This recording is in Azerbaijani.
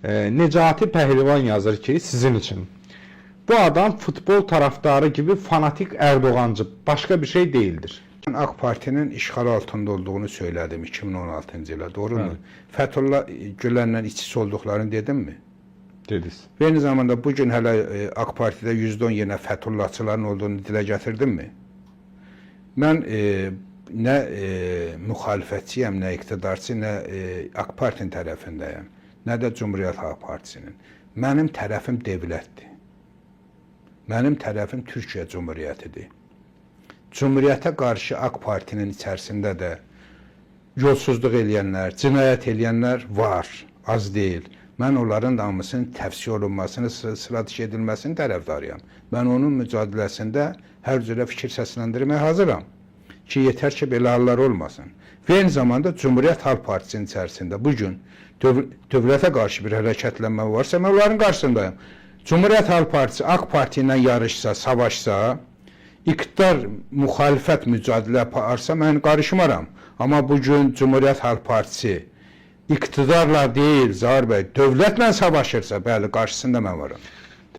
Necati Pəhlivan yazır ki, sizin üçün. Bu adam futbol taraftarı gibi fanatik Erdoğancı, başka bir şey değildir. Mən AK Partinin işğal altında olduğunu söylədim 2016-cı ildə, doğrumu? Fəthullah Gülenlə iç-içə olduqlarını dedimmi? Dediniz. Və eyni zamanda bu gün hələ AK Partidə %10 yenə Fəthullahçıların olduğunu dilə gətirdimmi? Mən nə müxalifətçiyəm, nə iqtidarçı, nə AK Partinin tərəfindəyəm, nə də Cümhuriyyət Xalq Partisinin. Mənim tərəfim dövlətdir. Mənim tərəfim Türkiyə Cümhuriyyətidir. Cümhuriyyətə qarşı AK Partinin içərisində də yolsuzluq eləyənlər, cinayət eləyənlər var, az deyil. Mən onların da hamısının təfsiyə olunmasını, sıra dışı edilməsinin tərəfdarıyam. Mən onun mücadiləsində hər cürə fikir səsləndirməyə hazıram ki, yetər ki, belə hallar olmasın. Və eyni zamanda Cümhuriyyət Xalq Partisinin içərisində bu gün dövlətə qarşı bir hərəkətlənmə varsa, mən onların qarşısındayım. Cümhuriyyət Xalq Partisi AK Parti ilə yarışsa, savaşsa, iqtidar müxalifət mücadilə aparsa mən qarışmaram. Amma bu gün Cümhuriyyət Xalq Partisi iqtidarla deyil, Zahir bəy, dövlətlə savaşırsa, bəli, qarşısında mən varam.